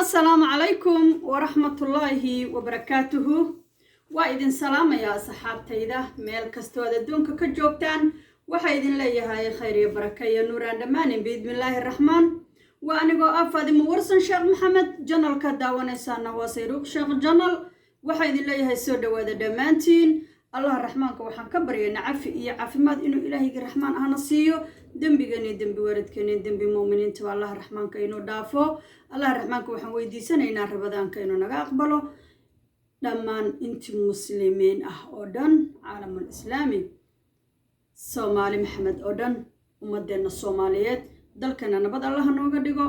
Asalaamu calaykum waraxmatullaahi wabarakaatuhu. Waa idin salaamayaa, asxaabtayda, meel kastoo aad adduunka ka joogtaan. Waxaa idin leeyahay khayr iyo baraka iyo nuuraan dhammaanin, biidnillaahi raxmaan. Waa anigoo ah Faadimo Warsan Sheekh Maxamed. Channelka daawanaysaana waa Sayruuq Sheekh Channel. Waxaa idin leeyahay soo dhawaada dhammaantiin. Allah raxmaanka waxaan ka baryaynaa cafi iyo caafimaad inuu Ilaahayga raxmaan ahna siiyo. Dembigeeni, dembi waalidkeeni, dembi muuminiintaba Allah raxmaanka inuu dhaafo. Allah raxmaanka waxaan weydiisanaynaa ramadaanka inuu naga aqbalo, dhammaan intii muslimiin ah oo dhan, caalamul islaami, Soomaali Maxamed oo dhan, ummadeenna Soomaaliyeed. Dalkana nabad Allaha nooga dhigo,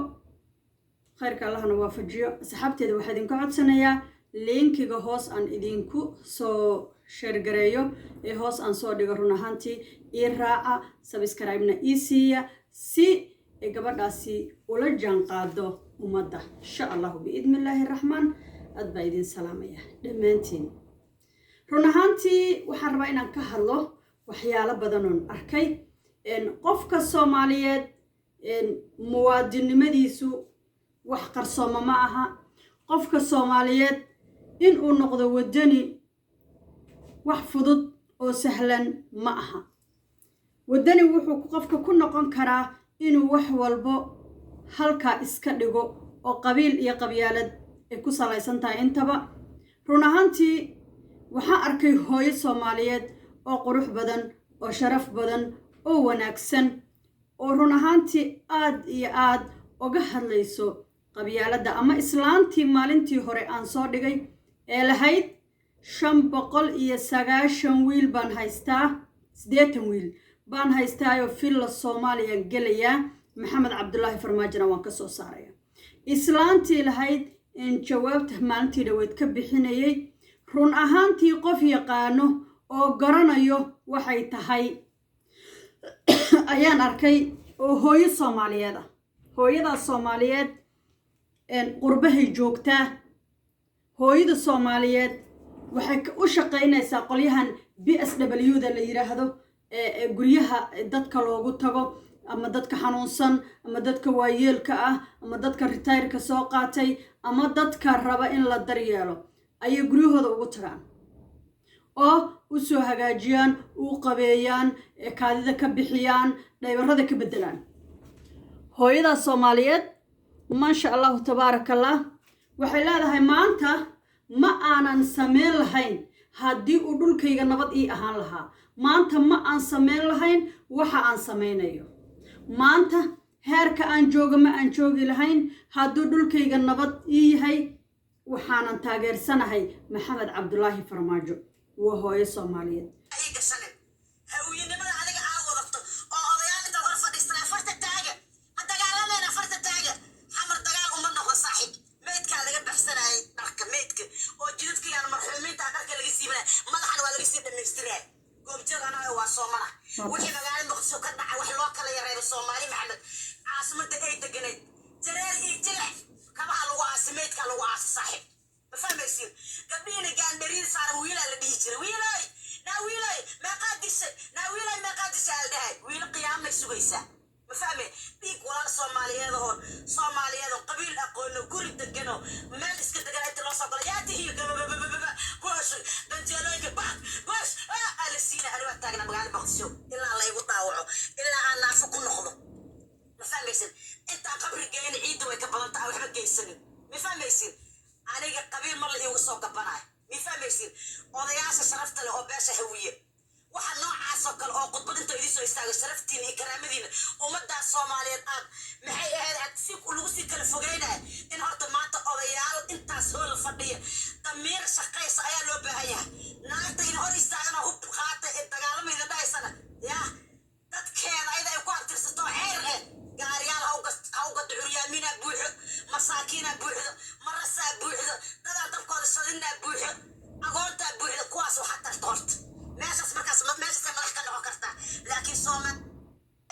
khayrka Allahna waafajiyo. Asxaabteeda, waxaa idinka codsanayaa linkiga hoos aan idinku soo share gareeyo ee hoos aan soo dhigo, run ahaantii ii raaca, subscribe-na ii siiya si ay gabadhaasi ula jaan qaado ummadda, insha Allahu, biidni illaahi raxmaan. Aad baa idin salaamaya dhammaantiin. Run ahaantii waxaan rabaa inaan ka hadlo waxyaalo badanoon arkay. Qofka Soomaaliyeed muwaadinnimadiisu wax qarsooma ma aha. Qofka Soomaaliyeed inuu noqdo waddani wax fudud oo sahlan ma aha. Waddani wuxuu qofka ku noqon karaa inuu wax walbo halkaa iska dhigo oo qabiil iyo qabyaalad ay ku salaysan tahay intaba. Run ahaantii waxaan arkay hooyo Soomaaliyeed oo qurux badan oo sharaf badan oo wanaagsan oo run ahaantii aad iyo aad uga hadlayso qabyaaladda, ama islaantii maalintii hore aan soo dhigay ee lahayd 590 wiil baan haystaa, 80 wiil baan haystaayoo Villa Soomaaliya gelayaa, Maxamed Cabdulaahi Farmaajona waan ka soo saaraya. Islaantii lahayd in jawaabta maalintii dhaweyd ka bixinayay, run ahaantii qof yaqaano oo garanayo waxay tahay ayaan arkay oo hooyo Soomaaliyeed ah. Hooyadaas Soomaaliyeed qurbahay joogtaa. Hooyada Soomaaliyeed waxay u shaqaynaysaa qolyahan PSW da la yidhaahdo ee guryaha dadka loogu tago, ama dadka xanuunsan, ama dadka waayeelka ah, ama dadka retire-ka soo qaatay, ama dadka raba in la daryeelo ayay guryahooda ugu tagaan oo u soo hagaajiyaan, u qabeeyaan, kaadida ka bixiyaan, diaper-ada ka beddelaan. Hooyadaas Soomaaliyeed, maasha Allahu tabaaraka Allah, waxay leedahay: maanta ma aanan sameyn lahayn haddii uu dhulkayga nabad ii ahaan lahaa. Maanta ma aan sameyn lahayn waxa aan samaynayo. Maanta heerka aan joogo ma aan joogi lahayn hadduu dhulkayga nabad ii yahay. Waxaanan taageersanahay Maxamed Cabdulaahi Farmaajo. Waa hooyo Soomaaliyeed. Hawiyenimada adiga aa wadato oo odayaal intaad hor fadhiistan afarta taaga ha dagaalameen, afarta taaga. Xamar dagaal uma noqdo, saaxiib. Meydkaa laga baxsanayay dharka meydka oo jidadka yaan marxuumiinta dharka laga siibanay, madaxana waa laga sii dhamaystiraya. Goobjoog anaga waa soomana. Wixii magaalada Muqdisho ka dhacay wax loo kala yareebo. Soomaali Maxamed caasimada ay deganayd, jareer iyo jilec kabaha lagu aasi, meydkaa lagu aasi, saaxiib. Ma fahmaysiin? Gabdhihiina gaandhariir saaran wiilaa la dhihi jiray: "Wiilay, naa wiilay, meeqaa dishay? Naa wiilay, meeqaa dishay?" Al dhahay wiilo qiyaamay sugaysaa. Ma fahme? Dhiig walaal Soomaaliyeed oo Soomaaliyeed oo qabiil aqoono, guri degano, meel iska degan inta loo soo galo, yaa tihiin? Bosh ganjeelooyinka bak bosh aa la siina. Ani waa taagna magaalada Muqdisho ilaa laygu dhaawaco, ilaa aan naafo ku noqdo. Ma fahmaysin? Intaan qabri geyna ciidda way ka badan tahay, waxba geysanin. Ma fahmaysin? Aniga qabiil mar la iigu soo gabanayo. Ma fahmaysin? Odayaasha sharafta leh oo beesha Hawiye, waxa noocaas oo kale oo khudbad inta idiin soo istaago, sharaftiina iyo karaamadiina ummaddaas Soomaaliyeed aad maxay ahayd aad si lagu sii kala fogeynaya, in horta maanta odayaal intaas hoola fadhiya damiir shaqaysa ayaa loo baahan yahay. Naagta in hor istaagana hub qaata ee dagaalamayda dhahaysana yaa dadkeeda ayada ay ku abtirsato xeer eh gaariyaal ha ugato. Curyaaminaa buuxo, masaakiinaa buuxdo, marasaa buuxdo, dadaa dabkooda shadinaa buuxo, agoontaa buuxdo. Kuwaas waxaa tarta horta meeshaas, markaas meeshaasay madax ka noqon kartaa. Laakiin Soomaali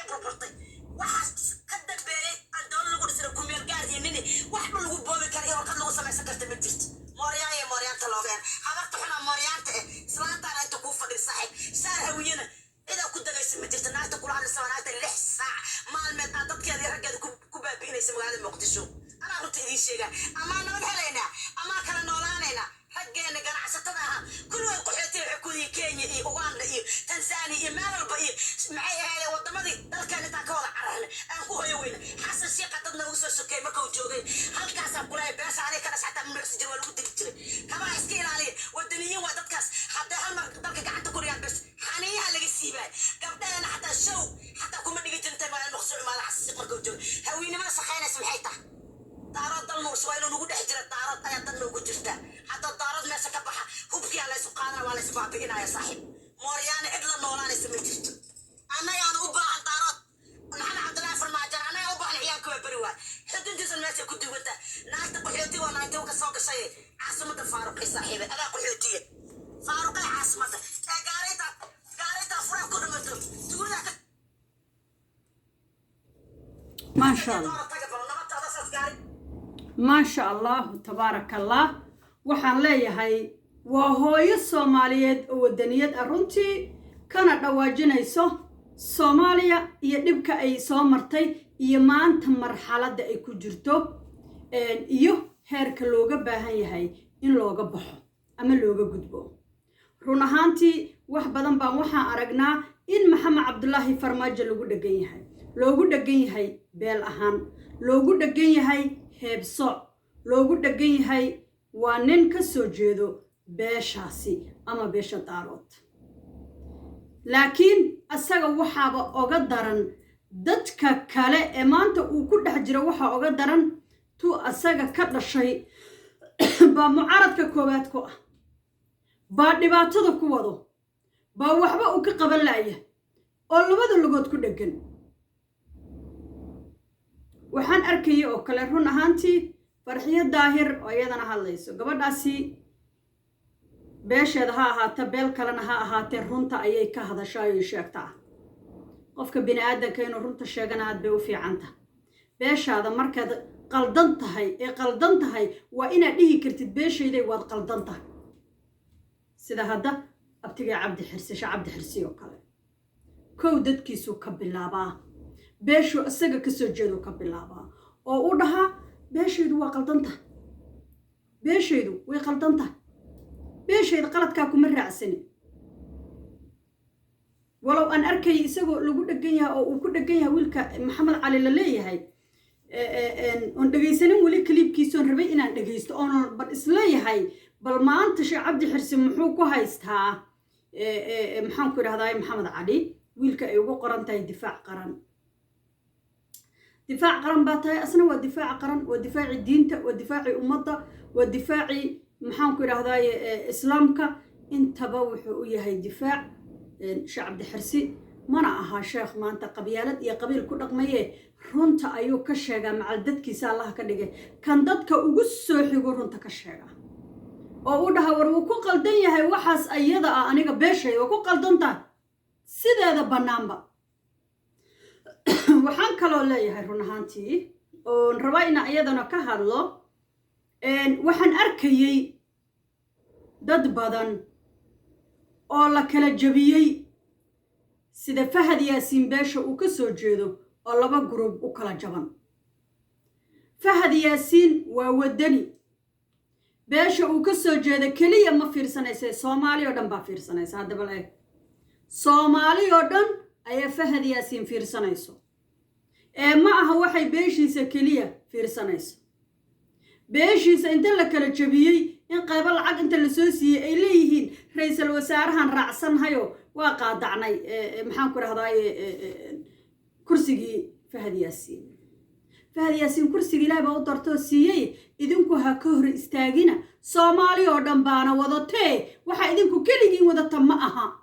burburtay, waxaas ka dambeeyey aan dowlad lagu dhisna, kumeel gaar iyo nini wax dhul lagu boobi kara iyo warqad lagu samaysan karta ma jirto. Mooryaaya iyo mooryaanta looga een habarta xunaa mooryaanta eh islaantaana inta kuu fadhiya, saaxiib, saar Hawiyena cidaa ku dagaysa ma jirto. Naagta kula hadlaysa waa naagta 6 saac maalmeed aad dadkeeda iyo raggeeda ku baabi'inaysa magaalada Muqdisho. Anaa runta idiin sheegaa. Amaa nabad helaynaa, amaa kala noolaanaynaa. Raggeena ganacsatada ahaa kulligood qaxootiga waxay ku yihiin Kenya iyo Uganda iyo Tanzania iyo meel walba iyo maxay ahaydeen wadamadii dalkeena intaan ka wada cararnay aan ku hoyo weyna. Xasan Shiiqa dad noogu soo sokeeyey markuu joogay halkaasaan kulahay. Beesha aniga ka dhashay xataa mamnuucsi jira, waa lagu dili jiray. Kabaha iska ilaaliya, wadaniyiin waa dadkaas. Hadday hal mar dalka gacanta ku dhigaan, bes, xaniyaha laga siibaay. Gabdhaheena xataa show xataa kuma dhigi jirinta magaalada Muqdisho imaada. Xasan Shiiq markuu joogay, hawiinimada shaqaynaysa maxay tahay? Daarood dal nuurs waa inuu nagu dhex jira. Daarood ayaa dan noogu jirta. Hadda Daarood meesha ka baxa, hubkiyaa laysu qaadana, waa laysu baabi'inaya, saaxiib. Mooryaana cid la noolaanaysa ma jirto. Annagaana u baahan Daarood. Maxamed Cabdullaahi Farmaajo annagaa u baahan. Ciyaalka waa beri waay, xuduntiisan meeshay ku duwanta. Naagta qaxooti waa naagta ka soo gashay caasimada faaruqay, saaxiibe. Adaa qaxootiye faaruqay caasimada ee gaarayta gaarayta furaa ku dhimato tuulada ka. Maasha Allah. Doora taga bal nabadtaada saas gaari. Maasha Allahu, tabaaraka Allah. Waxaan leeyahay waa hooyo Soomaaliyeed oo wadaniyad ah runtii, kana dhawaajinayso Soomaaliya iyo dhibka ay soo martay iyo maanta marxaladda ay ku jirto iyo heerka looga baahan yahay in looga baxo ama looga gudbo. Run ahaantii, wax badan baan waxaan aragnaa in Maxamed Cabdulaahi Farmaajo lagu dhegan yahay, loogu dhegan yahay beel ahaan, loogu dhegan yahay heebsooc, loogu dhegan yahay waa nin ka soo jeedo beeshaasi ama beesha Daarood. Laakiin asaga waxaaba oga daran dadka kale ee maanta uu ku dhex jiro. Waxaa oga daran tuu asaga ka dhashay baa mucaaradka koowaad ku ah, baa dhibaatada ku wado, baa waxba uu ka qaban la'ya oo labada lugood ku dheggan. Waxaan arkayay oo kale, run ahaantii, Farxiyo Daahir oo iyadana hadlayso. Gabadhaasi beesheeda ha ahaata, beel kalena ha ahaatee, runta ayay ka hadashaa oy sheegtaa. Qofka bini aadanka inuu runta sheegana aad bay u fiicanta. Beeshaada markaad qaldan tahay ee qaldan tahay, waa inaad dhihi kartid: "Beeshayday, waad qaldan tahay." Sida hadda abtiga Cabdi Xirsi, Sheekh Cabdi Xirsi oo kale, kow dadkiisuu ka bilaabaa, beeshuu isaga kasoo jeeduu ka bilaabaa oo u dhahaa: "Beeshaydu waa qaldan tahay, beeshaydu way qaldan tahay, beeshayda qaladkaa kuma raacsani." Walow aan arkayay isagoo lagu dhegan yahay oo uu ku dhegan yahay wiilka Maxamed Cali la leeyahay, oon dhegaysanin weli clipkiisoon rabay inaan dhegaysto, oon bal isleeyahay bal maanta Sheekh Cabdi Xirsi muxuu ku haystaa, maxaan ku idhahdaa, Maxamed Cali, wiilka ay ugu qoran tahay difaac qaran. Difaac qaran baa tahay, asna waa difaac qaran, waa difaaci diinta, waa difaaci ummadda, waa difaaci, maxaan ku idhahdaye, islaamka. Intaba wuxuu u yahay difaac Sheekh Cabdi Xirsi. Mana aha sheekh maanta qabyaalad iyo qabiil ku dhaqmaye, runta ayuu ka sheegaa. Macal dadkiisa Allaha ka dhigay, kan dadka ugu soo xigo runta ka sheegaa oo u dhaha: "War, wuu ku qaldan yahay waxaas ayada ah, aniga beeshay waa ku qaldan tahay." Sideeda bannaanba waxaan kaloo leeyahay, run ahaantii, oon rabaa inaan iyadana ka hadlo, waxaan arkayey dad badan oo la kala jabiyey, sida Fahad Yaasiin beesha uu ka soo jeedo oo laba group u kala jaban. Fahad Yaasiin waa waddani. Beesha uu ka soo jeedo keliya ma fiirsanaysa, Soomaali oo dhan baa fiirsanaysa. Haddaba la eg, Soomaali oo dhan ayaa Fahad Yaasiin fiirsanayso ee ma aha waxay beeshiisa keliya fiirsanayso. Beeshiisa inta la kala jabiyey, in qaybo lacag inta lasoo siiyey ay leeyihiin ra-iisul wasaarahan raacsanhayo, waa qaadacnay, maxaan ku rahdaye, kursigii Fahad Yaasiin. Fahad Yaasiin kursigii Ilaah baa u dartoo siiyey, idinku ha ka hor istaagina. Soomaali oo dhan baana wadatee, waxaa idinku keligiin wadata ma aha.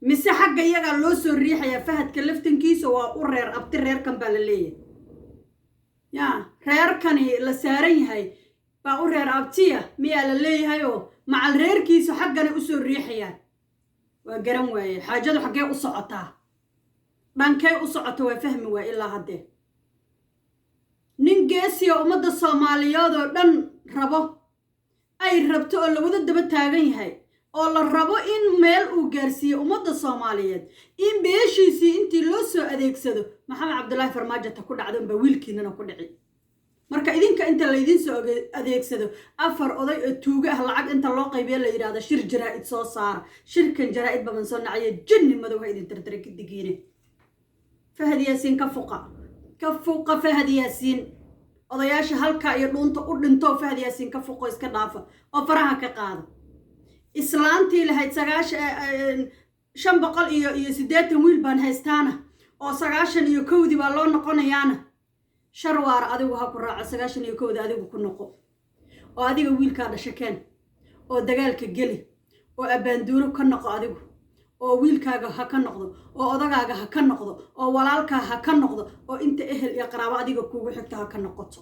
Mise xagga iyagaa loo soo riixayaa? Fahadka laftankiisa waa u reer abti, reerkan baa la leeyahay, ya reerkani la saaran yahay baa u reer abtiya miyaa la leeyahay oo macal reerkiisu xaggana usoo riixayaan? Waa garan waaye xaajadu xaggee u socotaa, dhankee u socota, waa fahmi waay ilaa haddee. Nin geesiya ummadda Soomaaliyeed oo dhan rabo, ay rabto oo lawada daba taagan yahay oo la rabo in meel uu gaarsiiyo ummadda Soomaaliyeed, in beeshiisii intii loo soo adeegsado Maxamed Cabdulaahi Farmaajo ta ku dhacda unbaa wiilkiinana ku dhici. Marka idinka inta laydiin soo adeegsado afar oday oo tuugo ah, lacag inta loo qaybiyo, la yidhahdo shir jaraa-id soo saara. Shirkan jaraa-id baban soo nacaya. Jinni madow ha idin tartara kidigiine. Fahad Yaasiin ka fuqa, ka fuqa Fahad Yaasiin. Odayaasha halkaa iyo dhuunta u dhinto, Fahad Yaasiin ka fuqo, iska dhaafa oo faraha ka qaada. Islaantii lahayd sagaashan 580 wiil baan haystaana oo 91-dii baa loo noqonayaana, sharwaara adigu ha ku raaco. 91-da adigu ku noqo oo adiga wiilkaa dhasha keen oo dagaalka geli oo abbaanduuro ka noqo adigu, oo wiilkaaga ha ka noqdo, oo odagaaga ha ka noqdo, oo walaalkaa ha ka noqdo, oo inta ehel iyo qaraabo adiga kuugu xigto ha ka noqoto.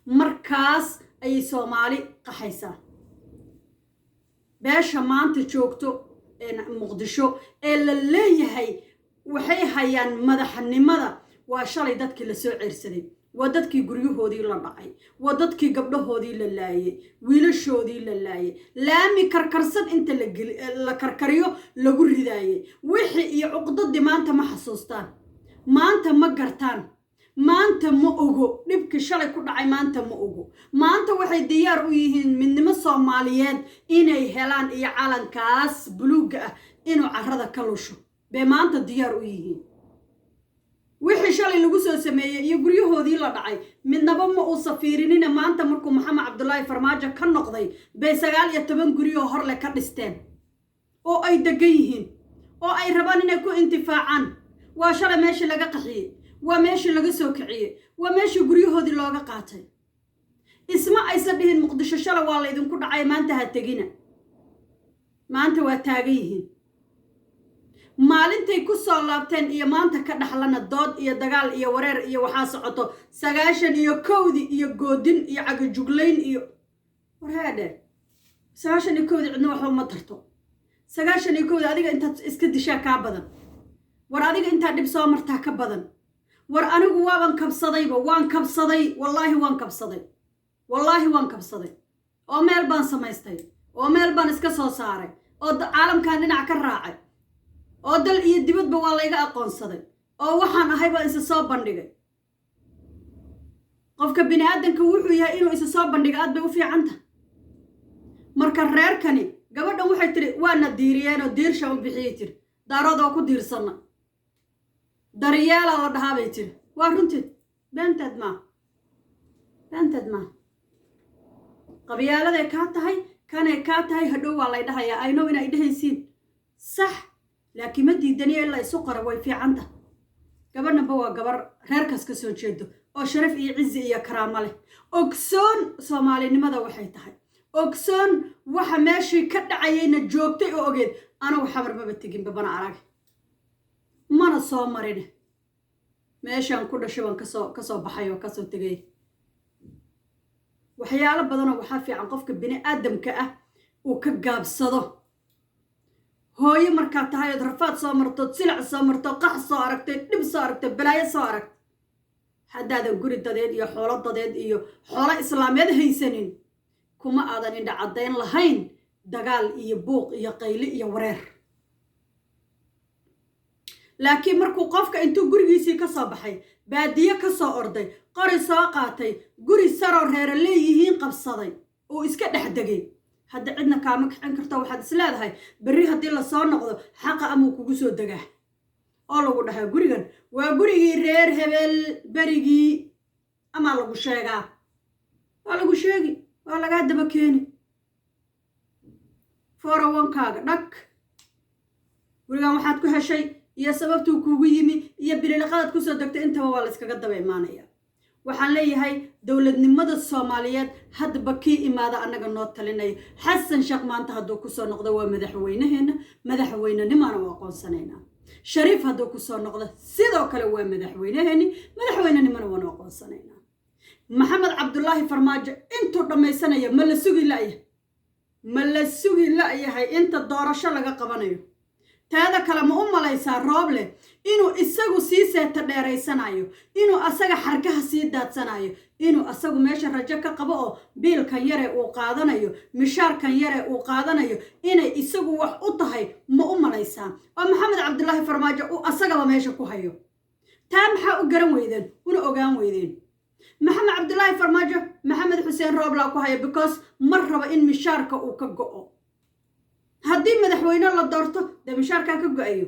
Markaas ayay Soomaali qaxaysaa. Beesha maanta joogto Muqdisho ee la leeyahay waxay hayaan madaxnimada waa shalay dadkii lasoo ceersaday, waa dadkii guryahoodii la dhacay, waa dadkii gabdhahoodii la laayay, wiilashoodii la laayay, laami karkarsan inta la karkariyo lagu ridaayay. Wixii iyo cuqdadii maanta ma xasuustaan, maanta ma gartaan, maanta ma ogo dhibkii shalay ku dhacay, maanta ma ogo. Maanta waxay diyaar u yihiin midnimo Soomaaliyeed inay helaan iyo calankaas buluugga ah inuu carrada ka lusho bay maanta diyaar u yihiin. Wixii shalay lagu soo sameeyey iyo guryahoodii la dhacay midnaba ma uusa fiirinina. Maanta markuu Maxamed Cabdulaahi Farmaajo ka noqday bay 19 guryoo horle ka dhisteen oo ay degan yihiin oo ay rabaan inay ku intifaacaan. Waa shalay meeshii laga qaxiyey, waa meeshii laga soo kiciyey, waa meeshii guryahoodii looga qaatay. Isma aysan dhihin Muqdisho shalay waa laydinku dhacay, maanta ha tegina. Maanta waa taagan yihiin. Maalintay ku soo laabteen iyo maanta ka dhaxlana dood iyo dagaal iyo wareer iyo waxaa socoto 91-dii iyo goodin iyo cagajuglayn iyo warheedhe. 91-dii cidna waxba ma tarto. 91-dii adiga intaad iska dishaa kaa badan. War adiga intaad dhib soo martaa ka badan. War anigu waaban kabsadayba, waan kabsaday, wallaahi waan kabsaday, wallaahi waan kabsaday, oo meel baan samaystay, oo meel baan iska soo saaray, oo caalamkan dhinac ka raacay, oo dal iyo dibadba waa layga aqoonsaday, oo waxaan ahay baan isa soo bandhigay. Qofka bini aadanka wuxuu yahay inuu isa soo bandhiga aad bay u fiicanta. Marka reerkani gabadhan waxay tiri waana diiriyeenoo diirsha u bixiyay tiri, Daarood oo ku diirsanna daryeelaa la dhahaa bay tiri. Waa runteed, beenteed maa, beenteed maa. Qabyaaladay kaa tahay, kanay kaa tahay, hadhow waa lay dhahayaa. Aynow inay dhehaysiin sax, laakiin ma diidaniyo in la isu qoro way fiicanta. Gabadhanba waa gabar reerkaas ka soo jeedo oo sharaf iyo cizi iyo karaamo leh, ogsoon Soomaalinimada waxay tahay, ogsoon waxa meeshii ka dhacayayna joogtay oo ogeed. Anagu Xamar maba teginba, bana arag, mana soo marin. Meeshaan ku dhashay baan kasoo baxay oo kasoo tegay. Waxyaalo badanoo waxaa fiican qofka bini aadamka ah uu ka gaabsado. Hooyo markaad tahay ood rafaad soo martood, silac soo marto, qax soo aragtay, dhib soo aragtay, balaayo soo aragtay, haddaadan guri dadeed iyo xoolo dadeed iyo xoolo islaameed haysanin, kuma aadan indha caddayn lahayn dagaal iyo buuq iyo qayli iyo wareer. Laakiin markuu qofka intuu gurigiisii ka soo baxay, baadiye ka soo orday, qori soo qaatay, guri saroo reere leeyihiin qabsaday, uu iska dhex degay, hadda cidna kaama kicin karto. Waxaad is leedahay berri haddii lasoo noqdo xaqa amuu kugu soo degaa oo lagu dhahaa gurigan waa gurigii reer hebel berigii amaa lagu sheegaa, waa lagu sheegi, waa lagaa daba keeni forawankaaga dhag. Gurigan waxaad ku heshay iyo sababtuu kuugu yimi iyo bililiqadaad kusoo degtay intaba waa la iskaga daba imaanaya. Waxaan leeyahay dowladnimada Soomaaliyeed haddaba kii imaada annaga noo talinayo. Xasan Sheekh maanta hadduu kusoo noqdo waa madaxweynaheena, madaxweynenimaana u aqoonsanaynaa. Shariif hadduu kusoo noqdo sidoo kale waa madaxweynaheeni, madaxweynenimana waanu aqoonsanaynaa. Maxamed Cabdulaahi Farmaajo intuu dhammaysanaya ma la sugi la'yahay? Ma la sugi la'yahay inta doorasho laga qabanayo? Teeda kale, ma u malaysaa Rooble inuu isagu sii seeta dheeraysanayo, inuu asaga xargaha sii daadsanayo, inuu asagu meesha rajo ka qabo oo biilkan yare uu qaadanayo, mishaarkan yare uu qaadanayo, inay isagu wax u tahay? Ma u malaysaa oo Maxamed Cabdulaahi Farmaajo uu asagaba meesha ku hayo? Taa maxaa u garan weydeen una ogaan weydeen? Maxamed Cabdulaahi Farmaajo, Maxamed Xuseen Rooblaa ku haya, because ma raba in mishaarka uu ka go'o. Haddii madaxweyne la doorto, dee mishaarkaa ka go'ayo,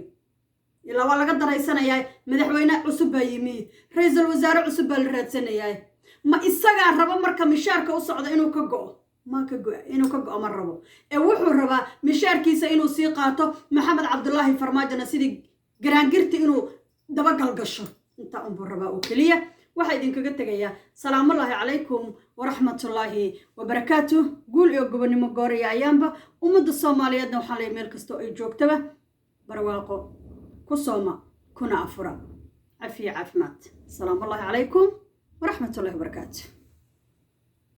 ilaa waa laga daraysanayaa. Madaxweyne cusub baa yimi, ra-iisul wasaare cusub baa la raadsanayaa. Ma isagaa rabo marka mishaarka u socda inuu ka go'o? Ma ka go inuu ka go'o ma rabo, ee wuxuu rabaa mishaarkiisa inuu sii qaato. Maxamed Cabdulaahi Farmaajona sidii garaangirta inuu dabagal gasho, intaa unbuu rabaa oo keliya. Waxaa idinkaga tegayaa salaamullaahi calaykum waraxmatullaahi wabarakaatu. Guul iyo gobonimo gooraya ayaanba. Ummadda Soomaaliyeedna waxaan leeyahay, meel kastoo ay joogtaba, barwaaqo ku sooma kuna afura, cafiya, caafimaad. Salaamullaahi calaykum waraxmatullahi wabarakaatu.